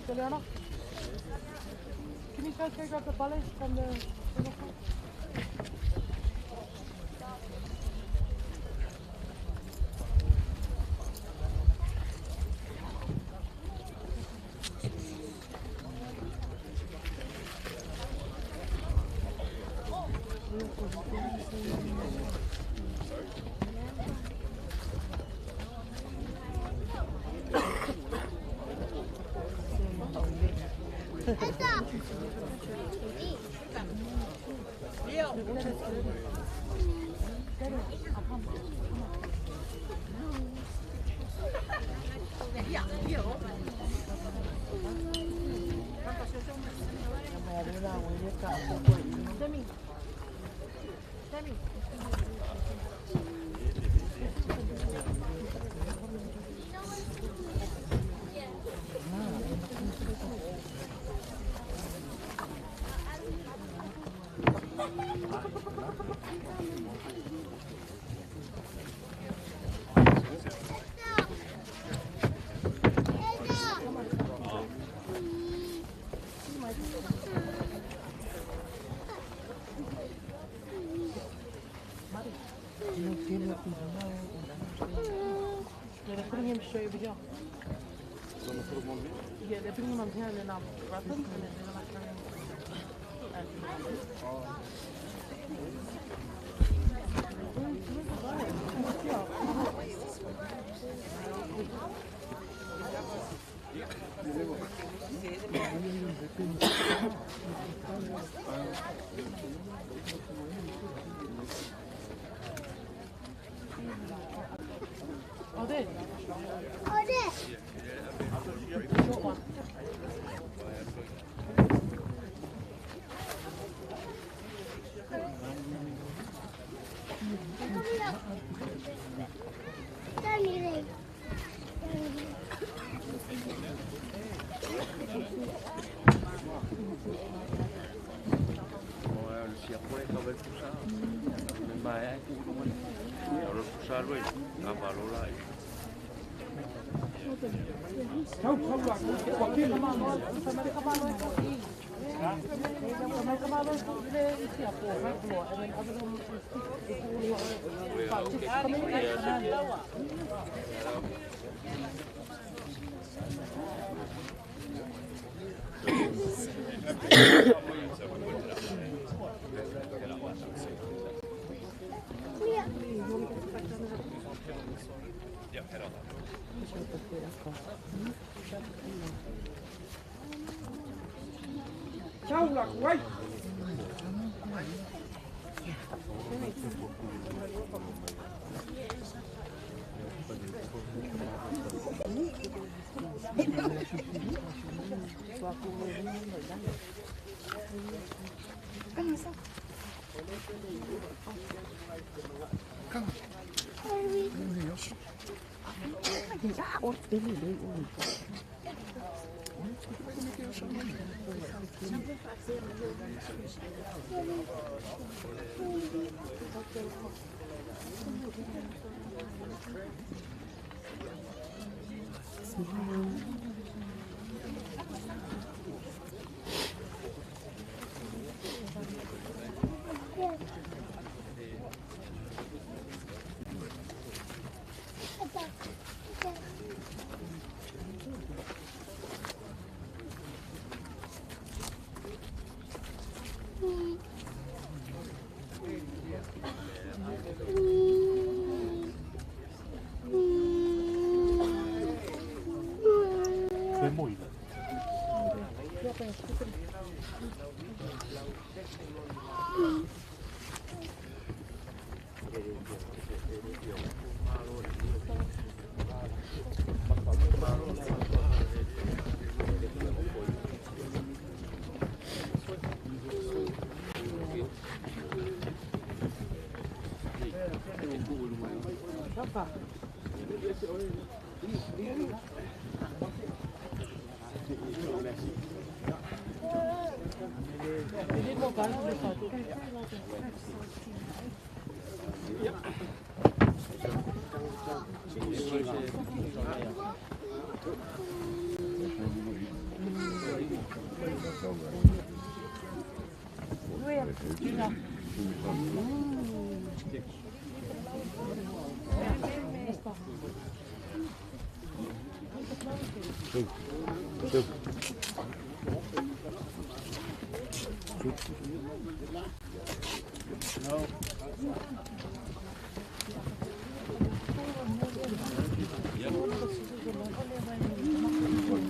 Juliana, can you guys go grab the ballet from the Yeah, they're putting him straight over here. Yeah, they're putting him on here and then I'll wrap him and then they're gonna carry him. Oh, there. Oh, there. Short one.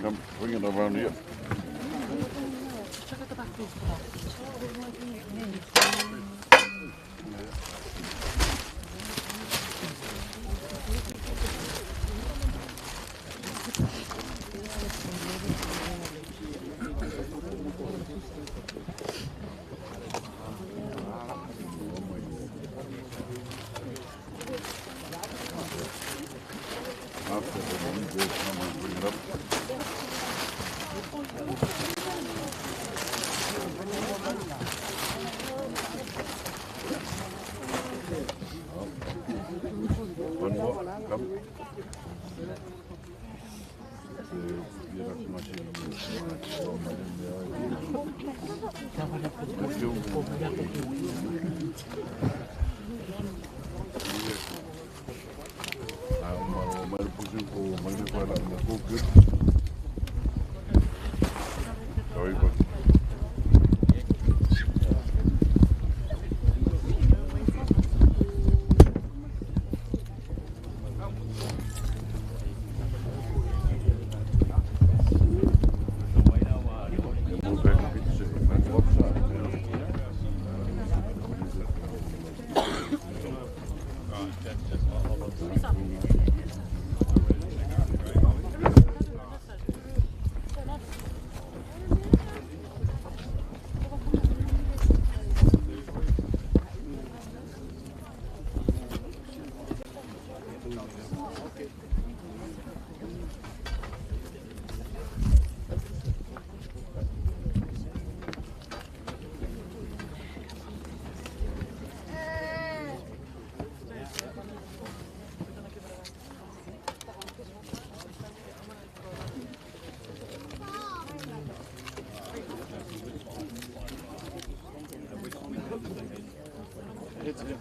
Come, bring it around here. After the one goes, come and bring it up. One more, come.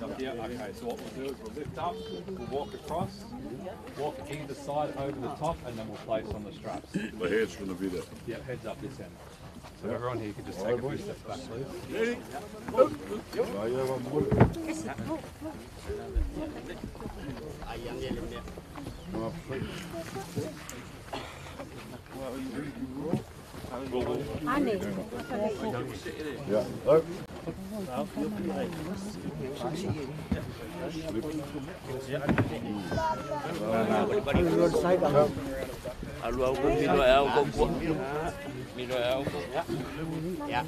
Up here. Okay, so what we'll do is we'll lift up, we'll walk across, walk either side over the top, and then we'll place on the straps. The head's going to be there. Yeah, heads up this end. So everyone here could just take a few steps back, please. Ready? Yeah.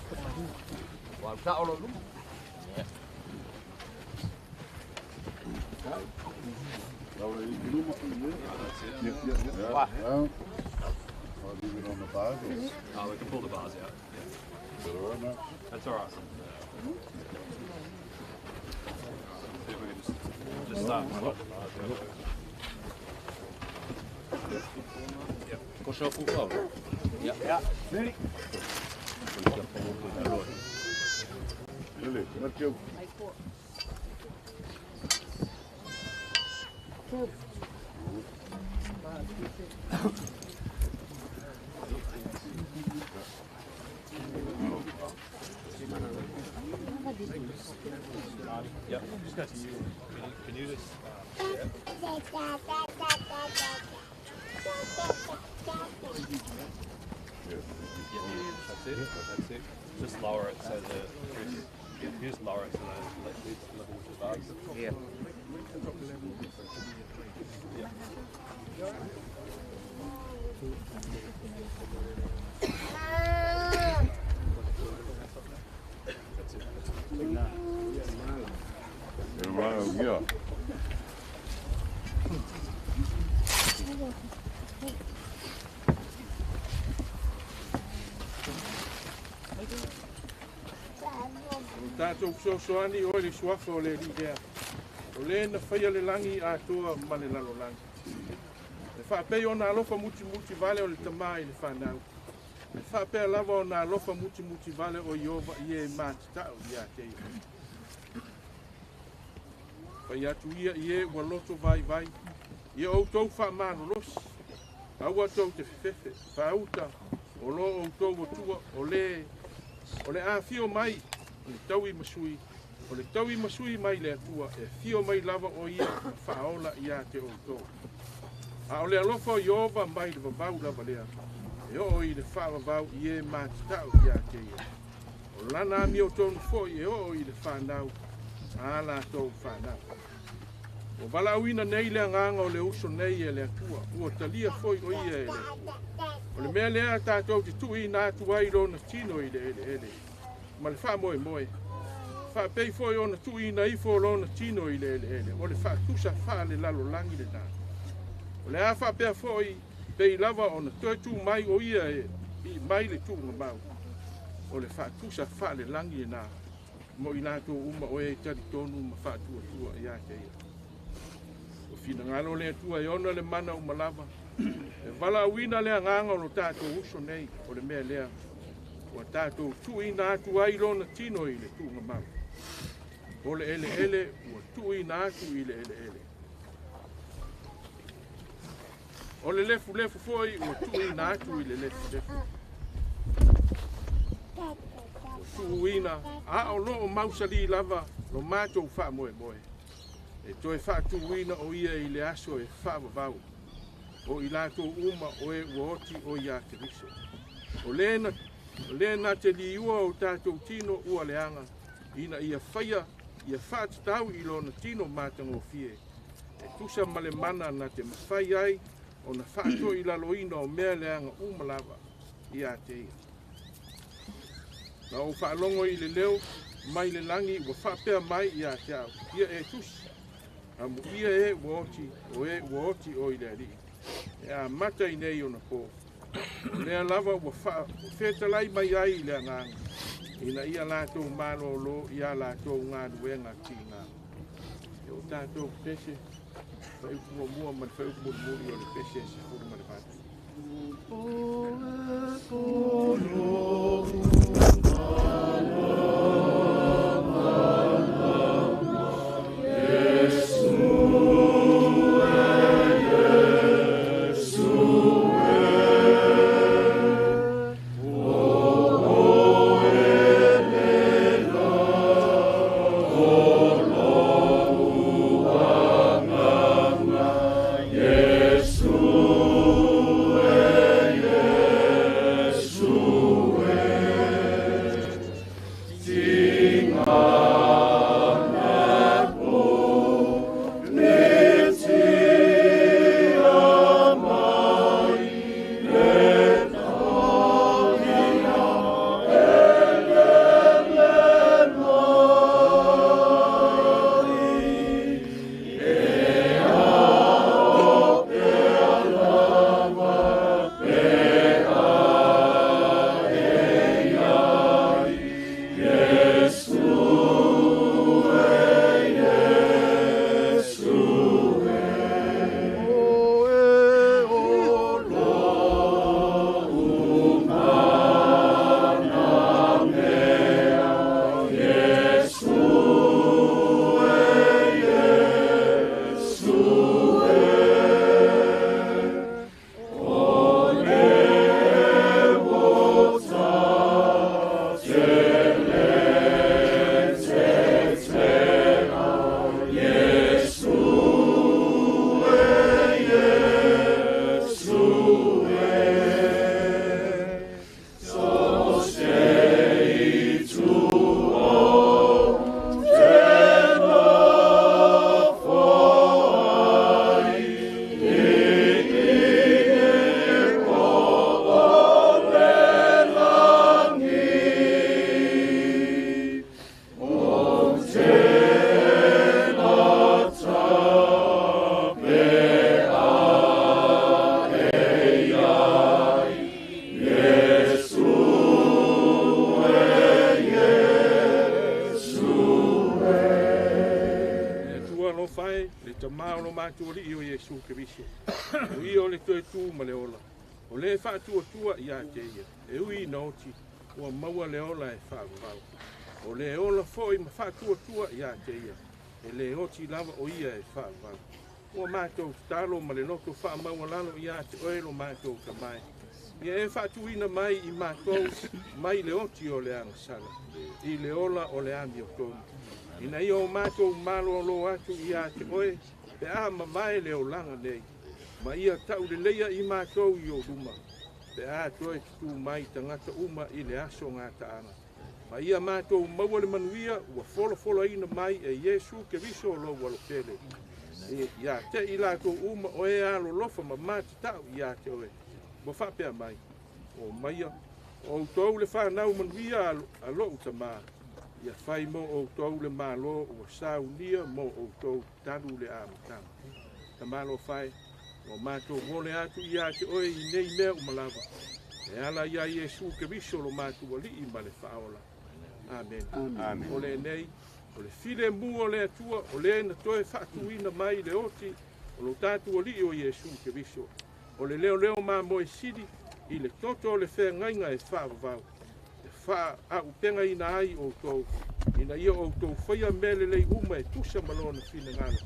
Leave it on the bars or is Oh, we can pull the bars out. Yeah. that all right, mate? That's all right. See if we can just start and slide the bars out. Lily, Matthew. Yep. Just go to you. Can you just Yeah. yeah, that's it. That's it. Just lower it so the Chris, yeah, you just lower it so the it's level with the bars. Yeah. Yeah. That's it. Get right over here. O tātou fesoasoani oe le suafa o le Alii lea. O le na faia le lagi atoa ma le lalolagi. E faapei ona alofa mutimuti vale o le tamā i le fanau. E faapea lava ona alofa mutimuti vale o Ieova i e matatau ia te ia. Fai atu ia i e ua loto vaivai. Ia outou faamalolosi. Aua tou te fefefe. Faauta o lo outou atua o le o le afio mai o le taui masui o le taui masui mai le Atua e afio mai lava o ia ma faaola ia te outou. A o le alofa o Ieova mai le vavau lava lea. E oo i le faavavau i e matatau ia te ia. O lana amiotonu foi e oo i le fanau a latou fanau. Ua valaauina nei le agaga o le uso nei e le Atua, ua talia foi o ia e le Atua. O le mea lea tātou te tuuina atu ai lona tino i le eleele. Ma le faamoemoe. Faapei foi ona tuuina ifo lona tino i le eleele. O le faatusa faalelalolagi lenā. O le a faapea foi pei lava ona toe tu mai o ia e i mai le tuugamau. O le faatusa faalelagi lenā. Mo i latou uma o e talitonu ma faatuatua ia te ia. O finagalo le Atua e ona le mana uma lava. E valaauina le agaga o lo tātou uso nei o le mea lea. Ua tātou tuuina atu ai lona tino i le tuugamau. O le eleele ua tuuina atu i le eleele. O le lefulefu foi ua tuuina atu i le lefulefu. Ua tuuina a o loo mausali lava lo matou faamoemoe. E toe faatuina o ia i le aso e faavavau. O i latou uma o e ua oti o ia Keriso. O le na te liua o tātou tino ua leaga, ina ia faia, ia faatatau i lona tino matagofie. E tusa ma le mana na te mafai ai, ona faatoilaloina o mea leaga uma lava ia te ia. Na ou faalogo i le leo mai le lagi ua faapea mai ia te au, ia e tusi, amuia e ua oti, o e ua oti o i le Alii. E amata i nei ona po. O lea lava ua fetalai mai ai i le agaga, ina ia latou malōlō ia latou galuega tigā. E o tātou pese, fuaiupu muamua ma le fuaiupu mulimuli o le pese e 18. Yes. Tamā o lo mātou alii o Iesu Keriso. O ia o le toe tū ma le ola. O le faatuatua ia te ia. E ui na oti, ua maua le ola e whaavavau. O le ola foi ma faatuatua ia te ia. E le oti lava o ia e whaavavau. Ua mātou tatalo ma le loto whaamaualalo ia te oe lo mātou tamai. Ia e faatuina mai i mātou mai le oti o le agasala. I le ola o le amiotonu. Ina ia o mātou malolo atu ia te oe, pe a mamae le olaga nei. Ma ia tauleleia i mātou i o luma. Pe a toe tutū mai tagata uma i le aso gataaga. Ma ia mātou maua le manuia ua folafolaina mai e Iesu Keriso o lou alopele. Ia te i latou uma o e alolofa ma matatau ia te oe. Ua faapea mai, o maia, o outou le whanau manuia a lou tamā. Ia fai mo outou le malo ua saunia mo outou talu le amataga. Tamalo fai, o mātou mole atu ia te oe i nei mea uma lava. E ala ia Iesu Keriso lo mātou alii ma le faaola. Amen. Amen. O le nei, o le file mu o le Atua, o le na toe faatuina mai le oti, o lo tātou alii o Iesu Keriso. O le leo leo ma moe sili, i le toto o le wheangaiga e whaavavau. E wha ina ai outou, ina ia outou whaia mele lei uma e tusa malona finangalo.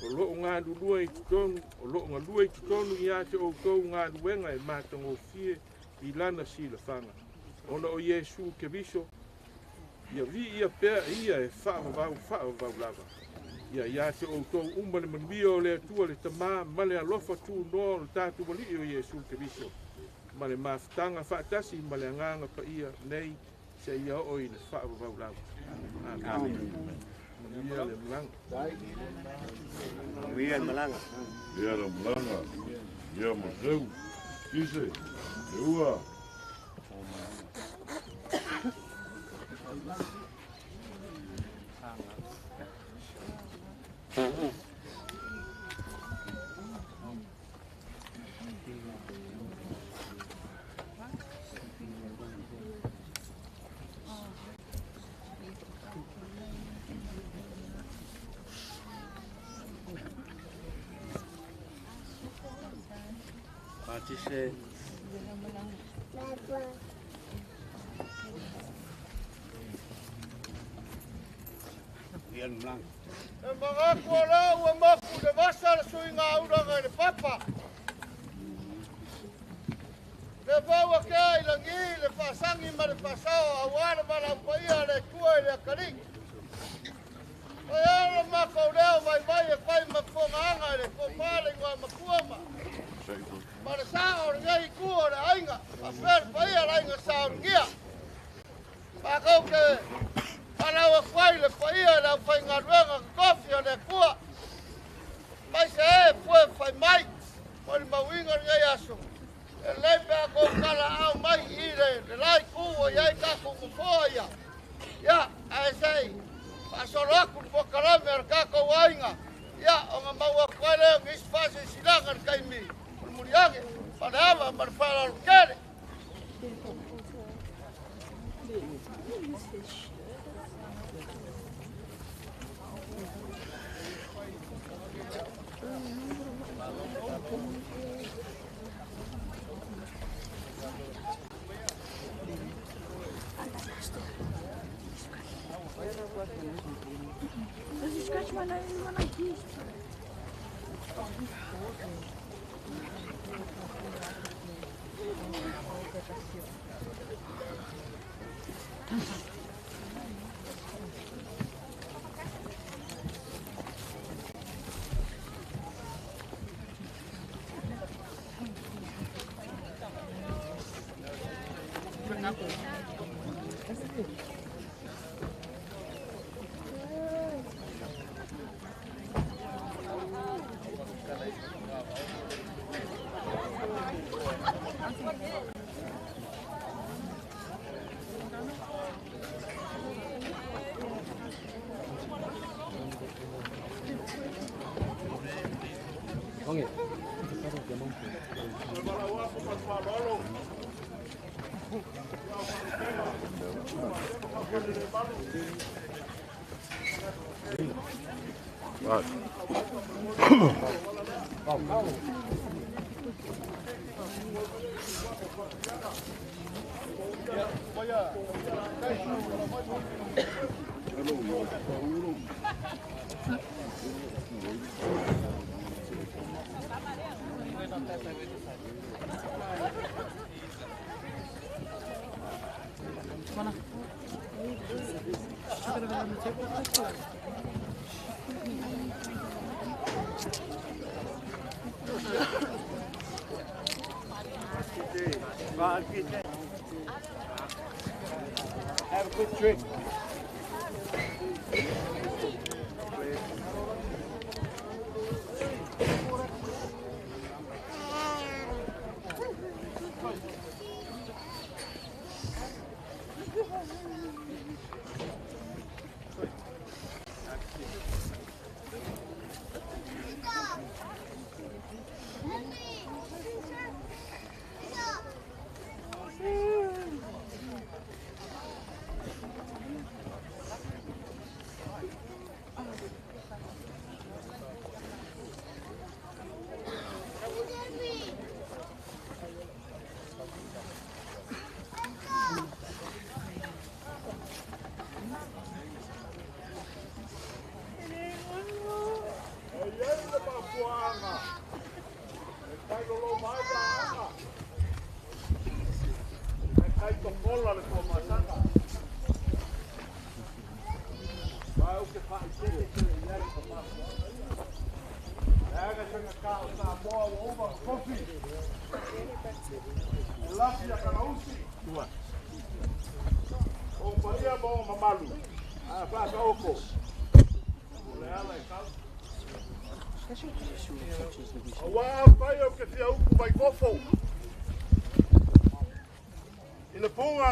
O loo ngā lulua i totonu, o loo ngā lua i totonu i a te outou ngā luenga e mātangofie i lana silafanga. Ona o Iesu Keriso, ia vi ia pea ia e whaavavau, whaavavau lava. Ia ia te outou uma le manuia o le Atua le tamā ma le alofa tūnoa o le tātou alii o Iesu Keriso. Ma le mafutanga whaatasi ma le anganga pa ia nei se ia o i le whaavavau lava. Amen. Manuia le malaga. Manuia le malaga. Ia le malaga. Ia maseu. Kise. E ua. Patise. Ia le malaga. E magaku o lau ua mafu le vasa le suiga auraga i le papa. Le vaua kea i lagi le faasagi ma le faasao auā le valaupaia a le Atua i le akalii. Pai ala makou leo vaivai e fai ma fogaaga i le fofā le igoa makua ma. Ma le sao o lenei itu o le aiga, faapea le paia le aiga sauligia. Makou ke falau atu ai le paia i le aufaigaluega totofi o le Atua. Mai se e pue fai mai, mo le mauiga lenei aso. E lelei pe a kou kalaau mai i le la itu ua i ai tatou mafoa ia. Ia, ae se i faasolo atu le polokalame a le tatou aiga, ia, ona maua atu ai lea o nisi faasilasilaga i le taimi o le muliage, ma le ava ma le faaaloalo tele. Does it scratch my nose when I pee? Vai. Have a good trip.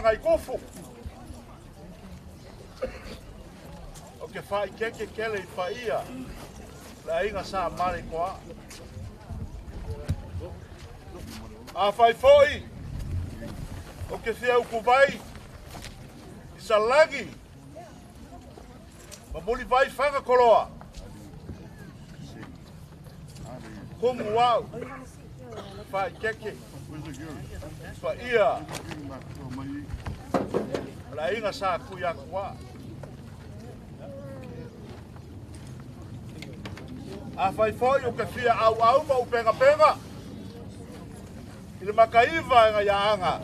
Ngai kofu. O ke whai keke kele i whaia. La inga sa mare koa. A whai foi. O ke whia uku vai. I salagi. Ma muli vai whanga koloa. Kumu wau. Whai keke. Whaia. La inga sa kui akua. A whai foi o ke whia au au ma upenga penga. I le makaiva e ngai anga.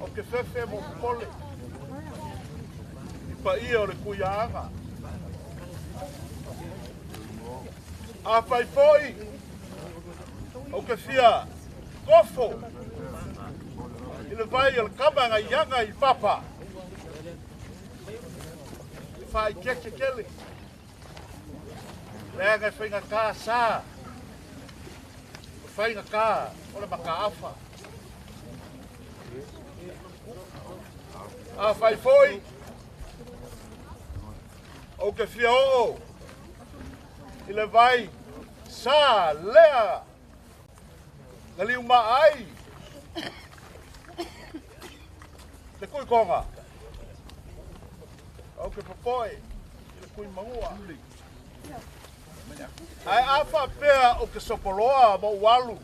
O ke whewhe mo pole. I pa ia o le kui anga. A whai foi o ke whia kofo. I le vai o le kama ngai ianga i papa. I whai keke kele. Le ngai whainga kā sā. Whainga kā o le makaafa. A whai foi. O ke whia oo. I le vai sā lea. Ngaliu ma ai. Le kui konga. O ke popoe. I le kui mangua. Ai afa pea o ke sopoloa ma ualu.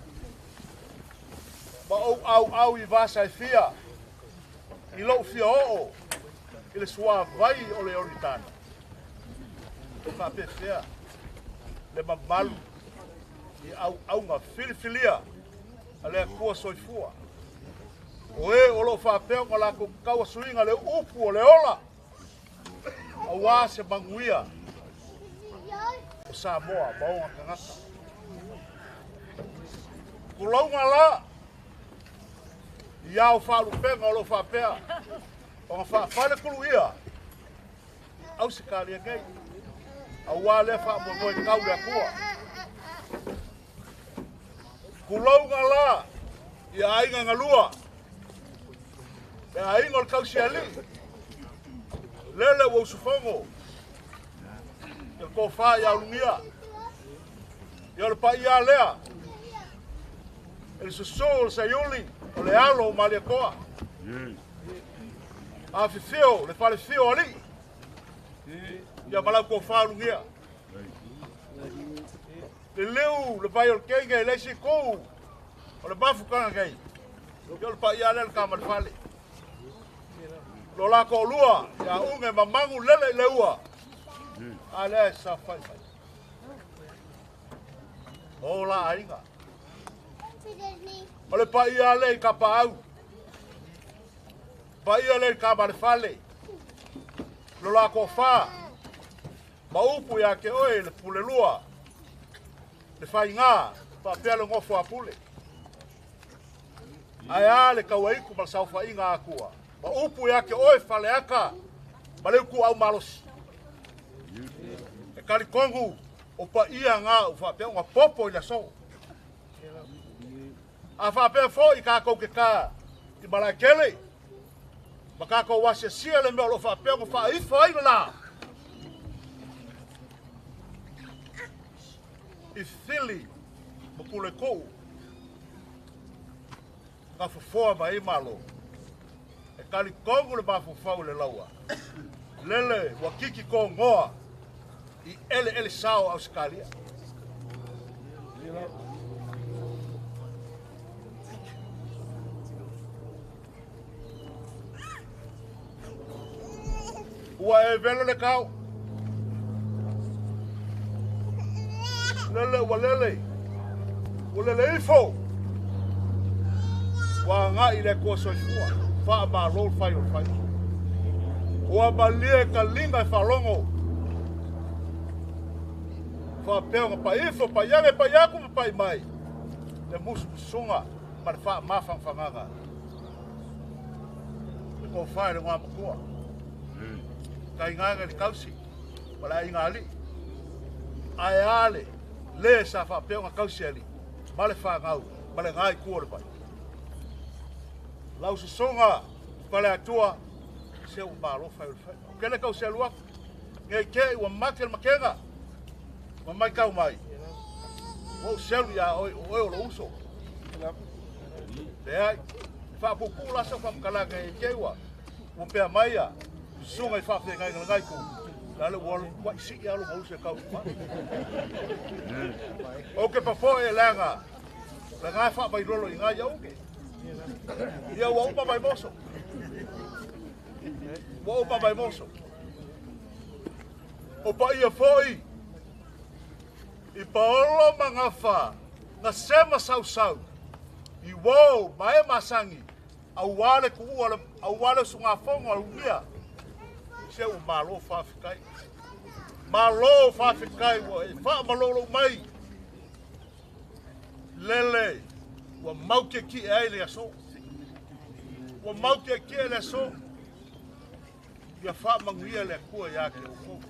Ma au au au i vasa e fia. I lou fia oo. I le sua vai o le oritana. O wha fea. Le mamalu. I au au ngā filifilia. A lea kua soifua. O e o lo wha pea o la kaua suinga le upu o le ola. A wā se manguia. O Samoa, maonga kangata. Kulaunga la. I au whaalupenga o lo wha pea. O ngā wha kulu ia. Au se kālia ngei. A wā lea wha moe kau lea kua. Kulaunga la. I a ainga ngalua. Le ainga o le kausi ali. Lele ua usufongo. Le kōwha i aulungia. I o le pai ia lea. E le susu o le sayuli. O le alo o malia koa. Afifio le falefio o alii. Ia ma lau tofa ulugia. Liliu le vai o le kenge i le isi itu o le mafutaga nei. Ia o le paia lea o le tama i le fale. Lo la toalua ia Uge ma Magu lele i le ua. A lea e saofai mai. O la aiga. O le paia lea i Kapaau. Paia lea i tama le fale. Lo la tofa. Ma upu ia te oe le pulelua. Le faiga faapea le nofo a pule. Ae a le tauaiku ma le saofaiga a Atua. Ma upu ia te oe Faleata ma le ituau malosi. E talitonu o paia na ua faapea ona popo i le aso. A faapea foi tatou te ta i Malaetele ma tatou asiasia le mea o lo o faapea ona faaifo ai le la i Fili ma Puletuu na fofoa mai ai Malo. E talitonu le mafaufau i le laua lele ua kiki togoa i eleele sao o Ausetalia. Ua e velo le tau. Lele ua lele. Ua lele ifo. Ua agai i le Atua soifua. Faamalo le fai o le fai. Ua malie ka liga e faalogo. Faapea ona paifo, paiale, paiaku ma pai mai. Le musumusuga ma le faamafagafagaga. Le tofa i le igoamatua. Tainaga i le tausi ma le aiga alii. Ae a le le sa faapea ona tausi e alii ma le fanau ma le na itu o le vai. Lau susuga Faleatua, se ua malo fai o le faiva. Ou te le tau selu atu, nei te i ua mate le matega, ma matau mai, ua ou selu ia oe, o oe o lou uso. Leai, e faapuupuu la sau faamatalaga nei te i ua ua pea mai a susuga i faafeagaiga i lena itu, la le ua uluai sii lava lona uso e tau i tua. Ou te papoe leaga lena e faamailolo i ina ia Uge. Ia ua uma mai moso. Ua uma mai moso. O paia foi i Paolo ma Gafa, na sema sausau, i uo ma e masangi, aua le tuua, aua le usugafono a Lumia. Se ua malo faafetai. Malo faafetai ua e faamalolou mai. Lele, ua mau tietie ai le aso. Ua mau tietie le aso. Ia faamanuia le Atua ia te outou.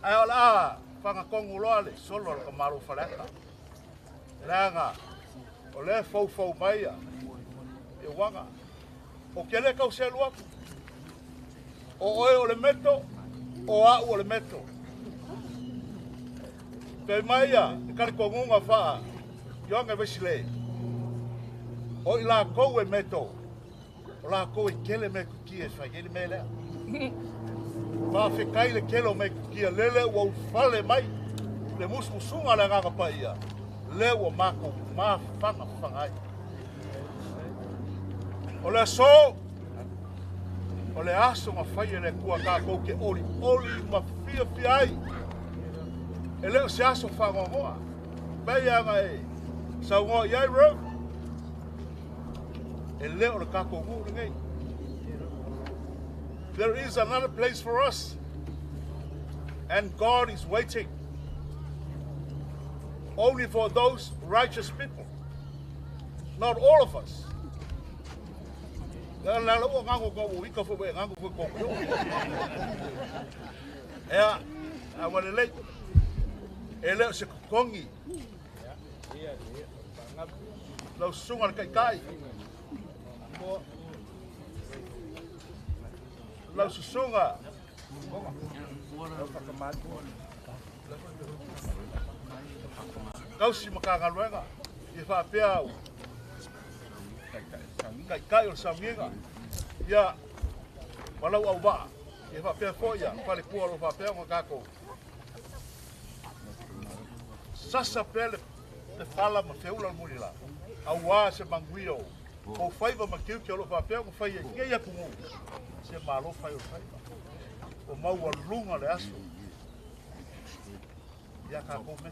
Ae o le a fagatonu loa le solo a le tamaloa Faleata. Leaga o lea e foufou mai ia uaga. Ou te le tau selu atu. O oe o le meto, o au o le meto. Fai mai ia le talitonuga faa Ioane Wesley, o i lakou e meto, o lakou e tele metotia e fai ai le mea lea. Faafetai le tele o metotia lele ua ulufale mai le musumusuga a le Agaga Paia, lea ua matou mafagafaga ai. O le aso, o le aso na fai e le Atua tatou te olioli ma fiafia ai. E le o se aso faanoanoa. Pei lava e saunoa i ai Rev, e le o le tatou nuu lenei. There is another place for us and God is waiting only for those righteous people. Not all of us. La la ua ngango ko ua ika foi ngango foi ko yo. Ea, a ua lelei. E le o se kokongi. Lau susuga le taitai. Lau susuga. Tausi Matagaluega, ia faapea au Taitai o le Sauniga. Ia, ma lau auvaa, ia faapea foi ia falepua o lo o faapea ona tatou sasa pea le fala ma feula le mulila, auā se manuia o ou faiva ma tiute o lo o faapea ona faia i nei atunuu, se malo fai o le faiva, ua maualuga le aso ia tatou mea.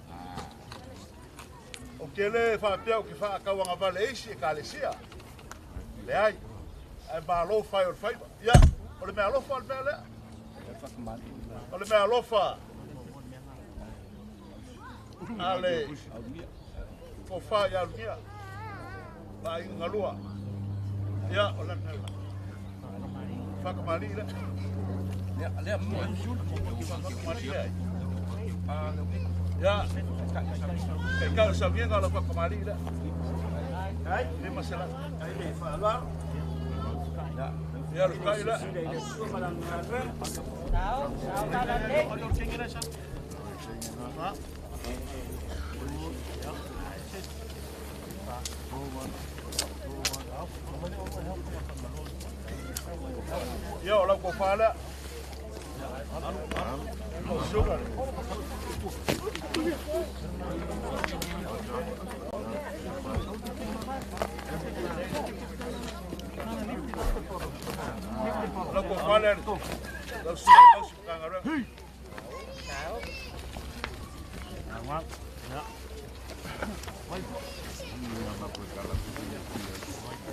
Ou te le faapea ou te faatauagavale e isi ekalesia, leai, ae malo fai o le faiva. Ia, o le mea alofa o le mea lea. O le mea alofa a le tofa ia Alugia, ma aiga galua. Ia, o le mea whakamalii lea. Whakamalii lea. Ia, e kau sauiga o lau whakamalii lea. 500. Ia, lukai lea. Ia, o lau kofa lea. O sugar. O lau kofa lea. Lau sugar tausi kangaroo.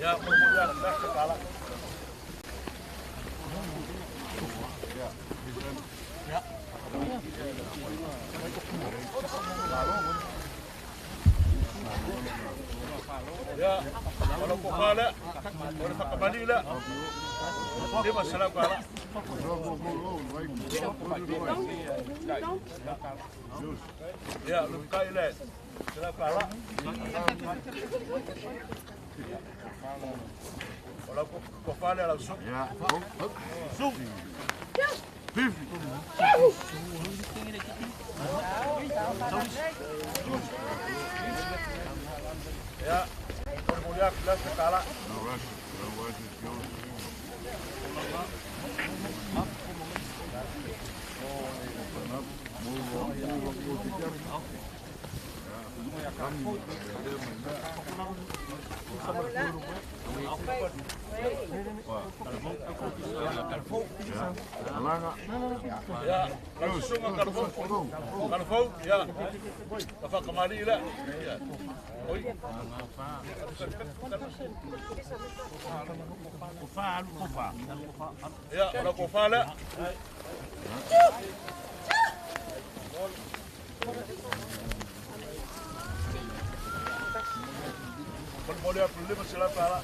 Ia, mo mo ia, lea ka tala. Ia, o lau kofa lea. O le whakamali lea. 500 kala. Ia, lukai lea. 100 kala. O lau kofa lea lau su. Su. Ia, o le moli atu lea se kala. Ia, lau susuga Kalafou. Kalafou, ia. La whakamali lea. Ia. Oi. Ia, o lau kofa lea. Moli atu 500 tala.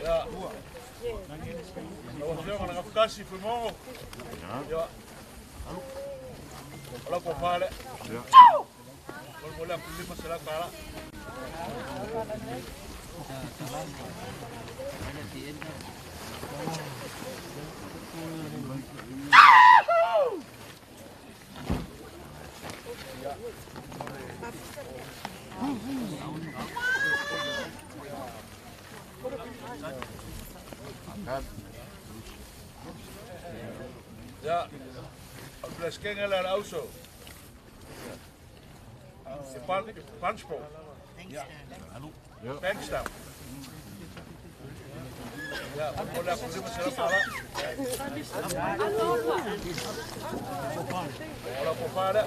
Ia, lau afioga na gafutasi Fuimogo. Ia, o lau kofa lea. Moli atu 500 tala. Ia, o le Bleskenga lea le auso. E Punchbowl. Bankstown. Ia, o le atu 500 tala. O lau kofa lea.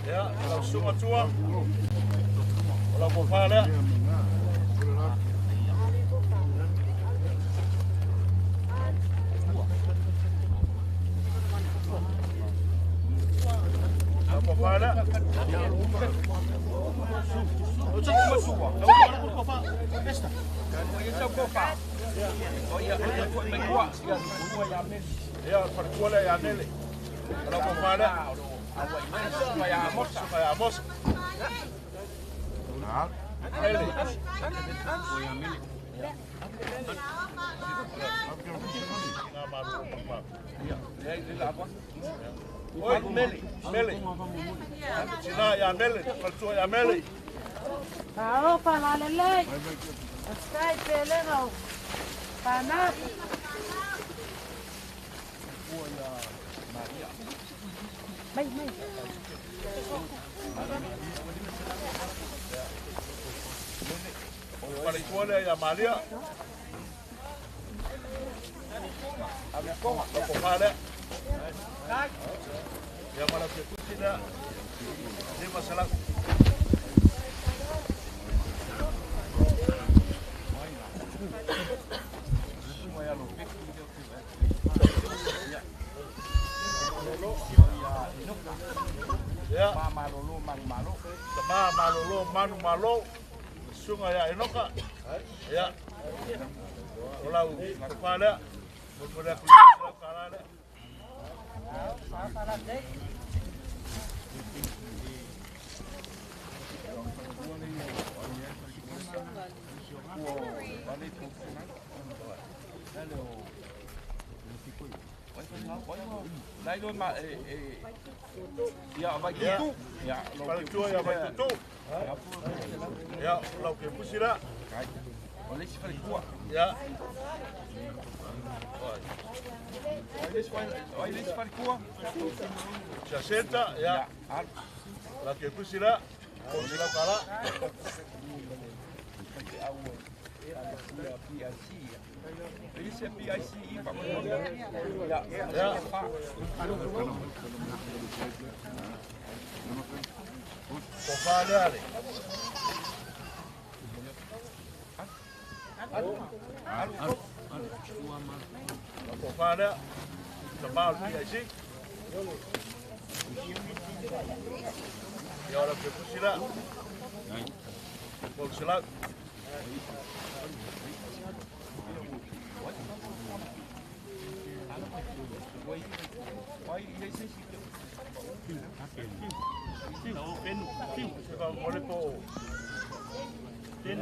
Ia, lau susuga tua. O lau kofa lea. Lau kofa lea. Ia, o le falekua lea ia Nele. O lau kofa lea. Suka ia Amosa. Mele. Oi, Mele, Mele. Tina ia Mele, faletua ia Mele. Talofa lalelei. Sky pelega o Pana. Mai, mai. Faletua lea ia Maria. Tofa lea. Ia mala ke tusi lea. 500. Ia. Malolo manu malo. Tama malolo manu malo. Sunga ia Enoka. Ia. O lau tofa lea. Mo lea ku lau kala lea. Lai lo ma e ia vai tutu. Ia Faletua ia vai tutu. Ia lau ke pusi lea. O le isi faletua. Ia. O le isi faletua. Jacinta, ia. Lau ke pusi lea. O lau kala. Ia. Tofa lea le. Tofa lea. Tama o le PIC. Ia o lau ke pusi lea. 300.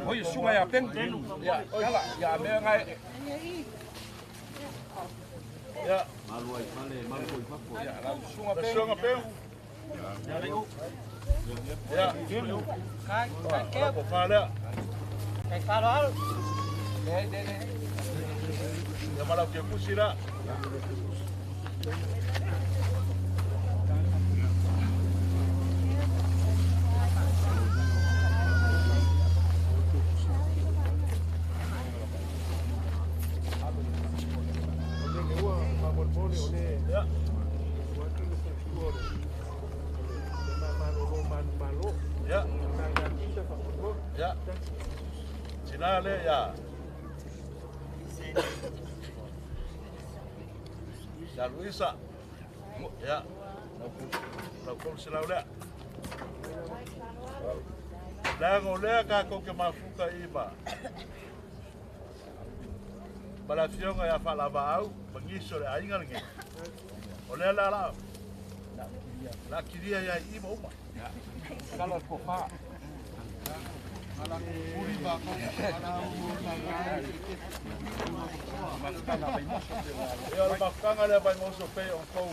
Oi sunga ia pen. Ia kala ia mea ngai. Ia. Ia lau sunga pen. Sunga pen. Ia. Kai Tofa lea. Kai falo. Le le le. Ia ma lau ke pusi lea. Ia. Ia. Ia. Tina lea ia. Ia Luisa. Ia. Lau 300 lea. Leaga o lea kākou ke mafuka i ma. Ma le afioga ia Faalavaau, ma nisi o le aiga lenei. O lea la la. La kiria ia i ma uma. Kala kofa. Ia o le mafutaga lea mai moso pe o kou.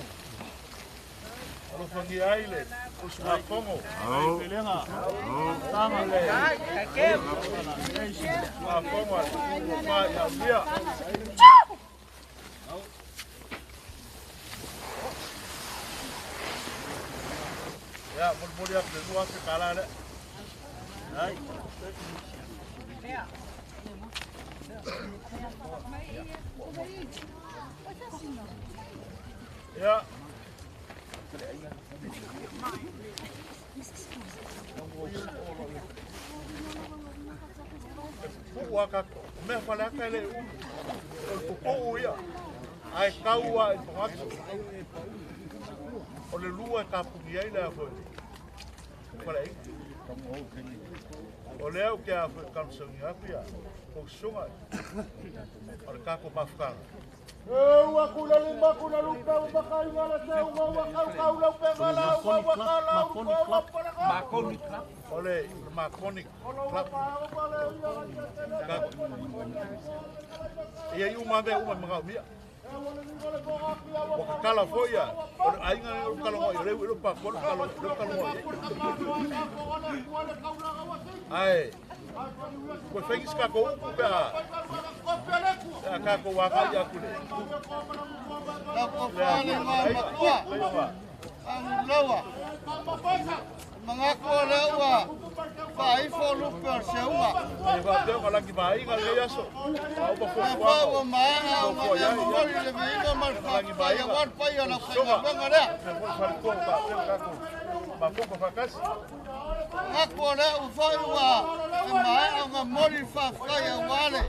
Alofagia ai le usugafono. Usugafono a le tofa ia Ulia. Ia, molimoli atu le 2,000 tala lea. Ai. Ia. Pu'u a kākou. Mea faleaka e le ulu. O le pupu'u ia. Ae tau a i pogatu. O le lua e kapuni ai le a foi. Faleaiga. O lea o ke a foi kamusagia atu ia. Kousuga. O le kākou mafutaga. Ua kula lima kula lupe ua makai wala se ua ua kau kau lau pe wala ua ua kala ua ua pala Makoni club. O le Marconi Club. Ia i uma mea uma magaumia. Ua kakala foi ia, o le aiga o le kalongo i o le ui pa kolo kalo le kalongo i. Ai. Ko fengi ska ko upu pe a. A ka ko wa ka ia kule. Ko whale ngā matua. Anulawa. Mangako o le ua. Whaifo lupe o se unga. E wa te o lagi mai nga le aso. A upa fo E whau o maanga o ngā mea mori le viinga ma le whai a wan pai o la whainga wenga lea. Ma ko fakasi. Ngako o le ua ua e maea o ngā mori whawhai a wale.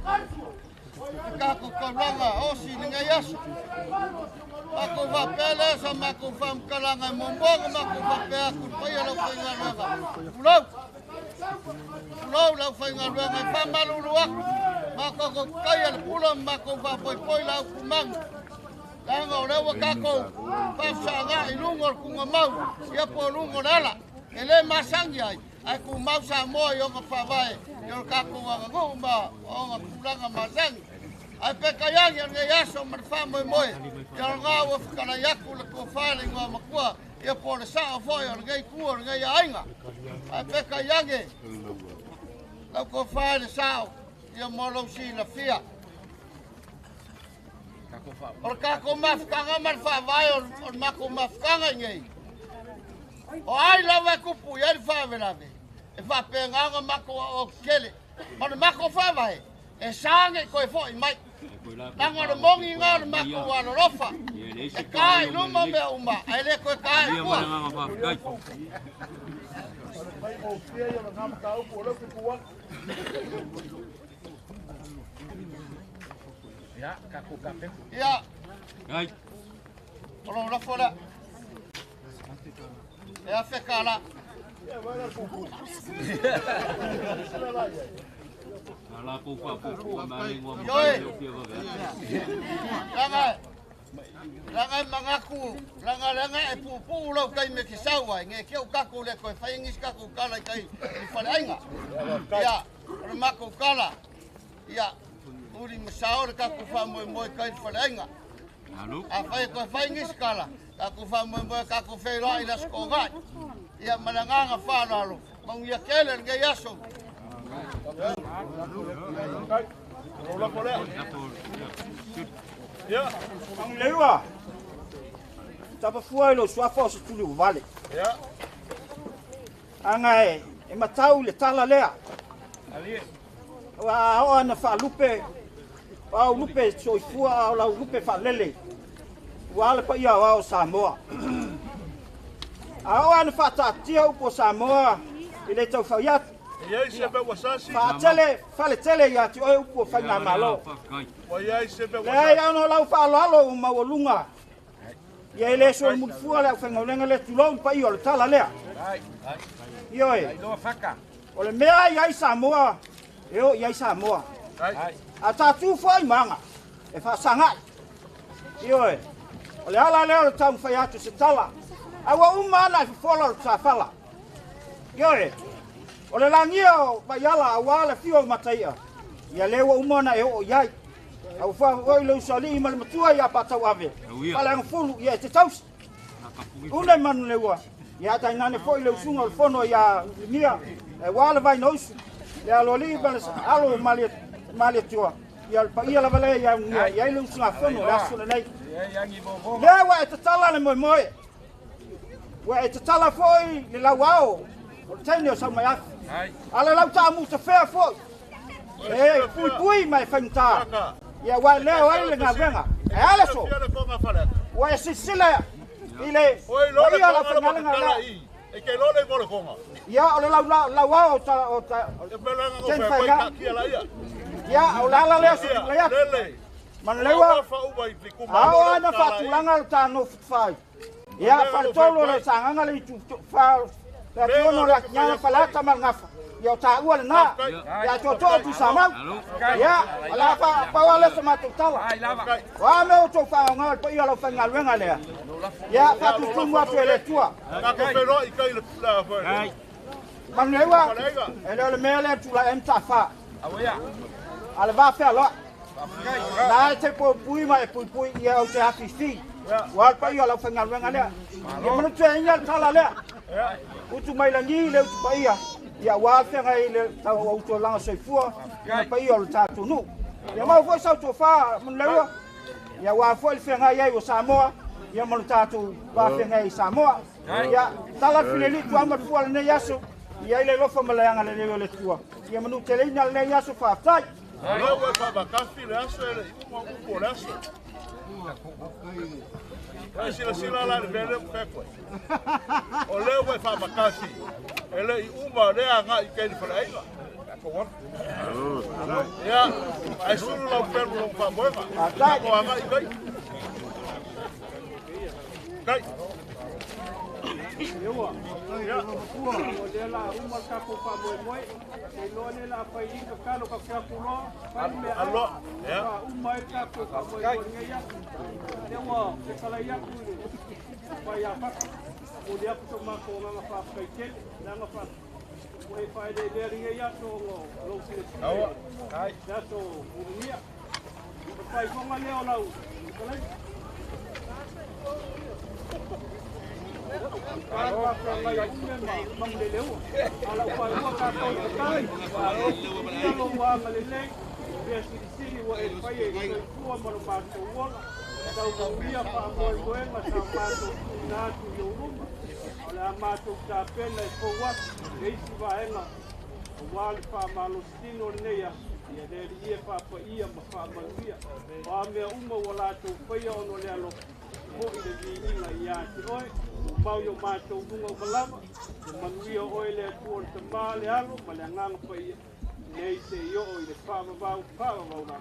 Te kako kauranga osi ni ngai aso. Mako whapele sa mako whamkalanga e momonga mako whapea kupai o lau whainga ruanga. Pulau! Pulau lau whainga ruanga e whamalulu aku. Mako ko kai a le pula mako whapoipoi lau kumangu. Langa o lewa kako whafsa i lungo o kunga mau. Ia po lungo lala. E le masangi ai. Ai ku mau sa moa i onga whavae. I o kako wanga ngu ma onga kulanga masangi. Ai pe kaiangi o ngai aso ma le whamoe moe. Ia o ngā ua whakalai aku le kua whale ngā makua. Ia po le sao foi o le ngai kua o le ngai ainga. Ai pe kaiangi. Lau kua whale sao. Ia mo lau si la fia. O le kako mafukanga ma le whavae o le mako mafukanga i ngai. O ai lawa e kupu i ai le whawelawe. E whapenganga mako o kele. Ma le mako whavae. E sange koe foi mai. Langa le mongi ngā le mako wa lorofa. E ka i luma mea uma. Ai le koe ka e kua. Ia. O lau lafo lea. E afe ka la. Ioe. Langa. Langa mangaku. Langa langa e pupu lau kai me ki saua. Nge kia ukaku le koe whaingis kaku kala i kai i whale ainga. Ia. O le mako kala. Ia. Uri masao le kaku wha moe kai i whale ainga. A whai koe whaingis kala. Kaku wha moe kaku whairoa i la skogai. Ia malanganga whanalo. Maungia kele ngai aso. Ia. Leua. Tapafua i lo suafa o se tuli o vale. Ia. Anga e matau le tala lea. Ua o ana whaalupe. Au lupe soifua au lau lupe whaalele. Ua ale pa ia o Samoa. A o ana whaataatia upo Samoa i le tau whaiatu. Ia se be wasasi. Whaatele, whaletele ia te oe upo whainga malo. Ia se be wasasi. Lea ia ono lau whaaloalo o maualunga. Ia ele so mulifua le au whainga le tulou pa ia o le tala lea. Ioe. O le mea i ai Samoa, e o i ai Samoa. A tātu whai manga, e whaasangai. Ioe. O le ala lea o le tau whai atu se tala. Aua uma ana e fofola o le tāwhala. Ioe. O le langia o Maiala aua le fio o Mataia. Ia lewa uma na e o iai. Au wha oi le usali ma le matua ia patau ave. Pale anga fulu ia e te tausi. Une manu leua. Ia tainane foi le usunga o le fono ia limia. E wā le vai nausu. Le alo li ma le alo mali tua. Ia le paia lava le ia ungia. Ia le usunga fono le aso le nei. Lea wa e tatala le moe moe. Wa e tatala foi le lauao. O le teine o sau mai afi. Ale lau tā muta whea foi. E pui pui mai whaingta. Ia wai leo ai le ngā venga. E ale so. Wa e sisila i le Oi ia la whaingalenga lea. E ke lole mo le konga. Ia o le lau au o ta o ta. E pelanga o whai ka kia la ia. Ia o la lea so lea. Man lewa. Ao ana whatulanga le tā no whai. Ia whaletolo le sanganga le itu wha. Le tiono le akinyanga whalata ma ngafa. Ia o tā ua le nā. Ia tō tō tu samau. Ia, ala wha le sa mātou tala. Wa me o tō wha o ngā le pa ia lau whaingaluenga lea. Ia, whatutumu atu e le tua. Ngā ko wheroa i kai le pula whae. Manuleua, e le o le mea lea tula em tafa. A le va fea loa. Na e te pui ma e pui pui ia o te afifi. Ua alpa ia lau whaingaluenga lea. Ia manu tua inga le tala lea. Utu mai langi le utu pa ia. Ia ua alwhenga i le tau auto langa soifua. Ia pa ia o le tātou nu. Ia mau foi sau tofa manuleua. Ia ua foi le whenga ia i o Samoa. Ia manu tātou wā i Samoa. Ia tala fileli tua matua le nei aso. Ia ile lofa maleanga le leo le tua. Ia manu te leina le nei aso whaatai. Lau e whaamakafi le aso e le uma upu o le aso. Ai sila sila la le vele whekwe. O leo e whaamakafi. E le i uma lea ngā i keini whalainga. Ia, ai sulu lau pelu lau whaamoenga. Ko anga i kai. Kai. Ewa, o lea la uma ka ko pa moe moe, e loa le la fai i ka kalo ka kia kuloa, fai mea ai, ka uma e ka ko pa moe moe ngai aku. Lea ua te kalai aku i le pai a whaka, o le aku to mako o nganga whaakai tele, nanga whaka. O e whai le lea ringai aso o ngō lou sile sile, le aso urungia. O whai whonga lea o lau, kalai. Mau yo mātou lunga o malama, te manuia oe le atua o te mā le alo, ma le anganga pa ia, nei te i o i le whaamawau, whaamawau rā.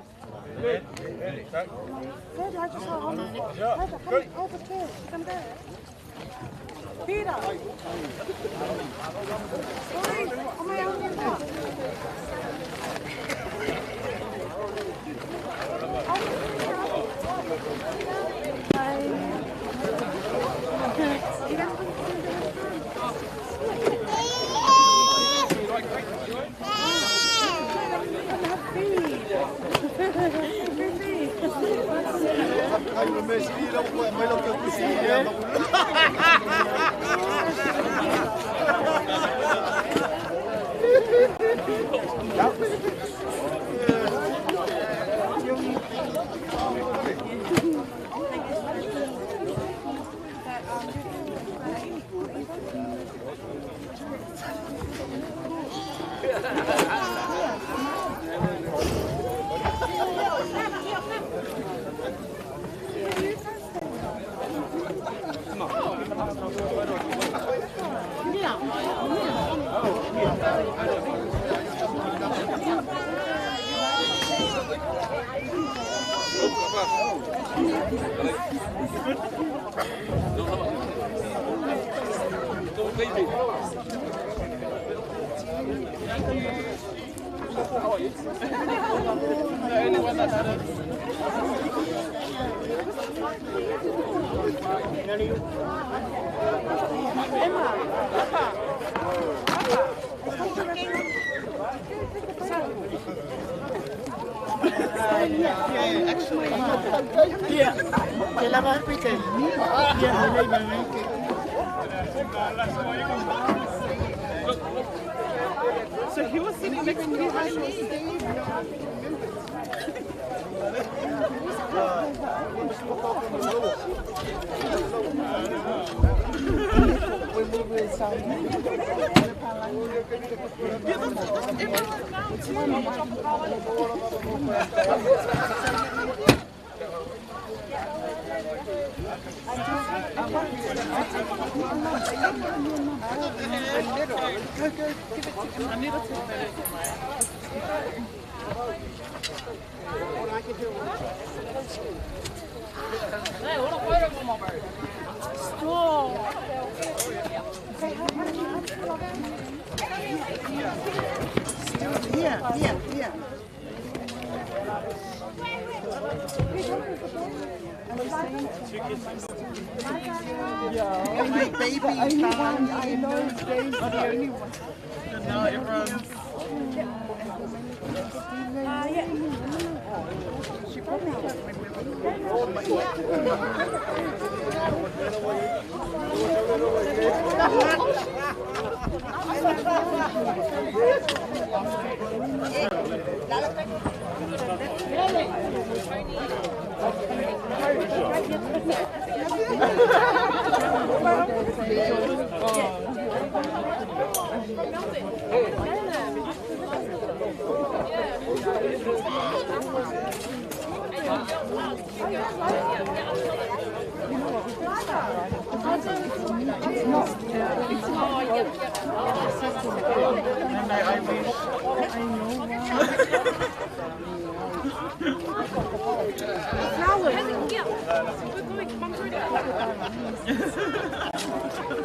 Peter! Sorry, So he was sitting next to me. Yeah. My baby, the only one I know is the only one. Now everyone's...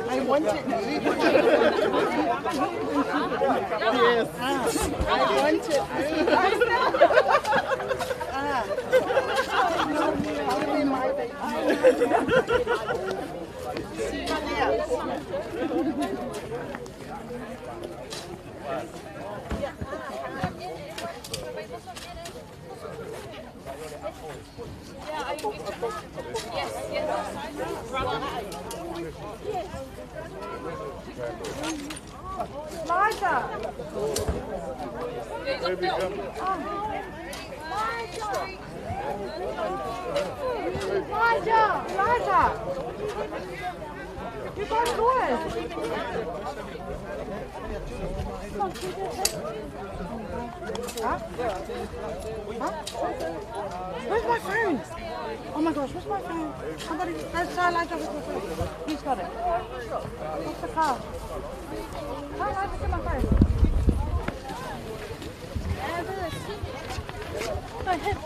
I want it. Yes. I want it. Liza! Liza! Liza! You got yours! Huh? Huh? Where's my phone? Oh my gosh, where's my phone? Somebody, let's try Elijah with my phone. He's got it. What's the car? Try Elijah, get my phone. Go ahead.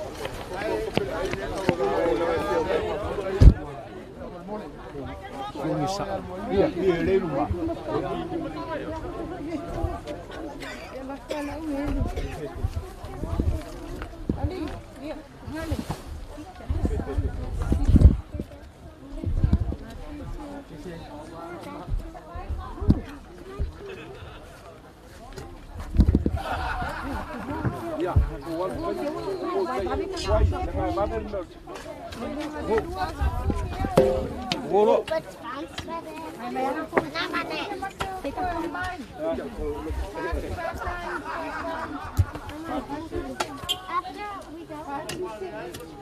After we go,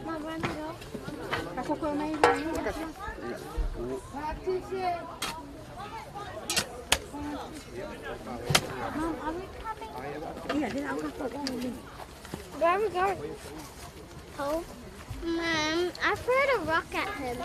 Mom, when we go. Mom, are we coming? Where are we going? Home. Mom, I threw a rock at him.